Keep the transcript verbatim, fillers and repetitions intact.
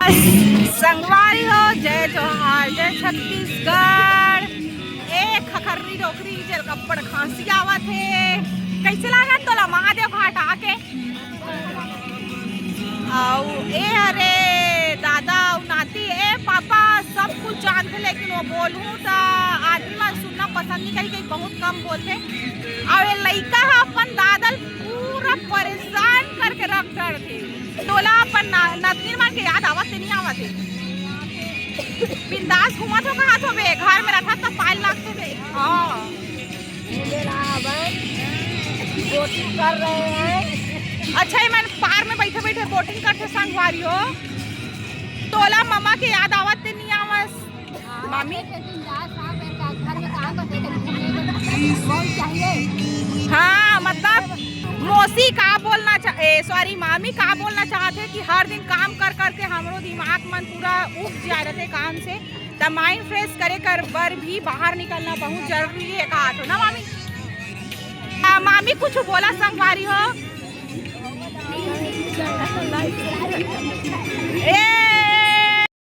संगवारी हो, जय जोहार, जय छत्तीसगढ़। ए खखर्री डोकरी, जेला अब्बड़ खांसी आवत हे। कइसे लागत तोला महादेव घाट आके? अउ ए, अरे दादा अउ नाती, ए पापा, सब कुछ जानथे, लेकिन वो बोलहूँ त आदमी मन सुनना पसंद नहीं करी, कहीं बहुत कम बोलथे। अउ ये लइका ह अपन दादा ल पूरा परेशान करके रख डरथे। तोला अपन ना-, नतनीर मन के याद आवत हे, नहीं आवत हे? बिंदास घूमत हो, कहात हो बे, घर में रखत त पायल लागथे बे। हाँ। बोटिंग कर रहे हैं। अच्छा, ये मन पार में बैठे बैठे बोटिंग करथे संगवारी हो। तोला ममा के याद आवत ते नहीं आवस? मामी? घर में काम करते थे, घूमने में बहुत चाहिए। हाँ, मतलब मौसी का बोलना चाह, ए, सॉरी, मामी का बोलना चाहत हे कि हर दिन काम कर करके हमरो दिमाग मन पूरा उब जाए रहते काम से, त माइंड फ्रेश करे कर बर भी बाहर निकलना बहुत जरूरी हे, कहात हो ना मामी? आ, मामी कुछ बोला संगवारी हो? ए,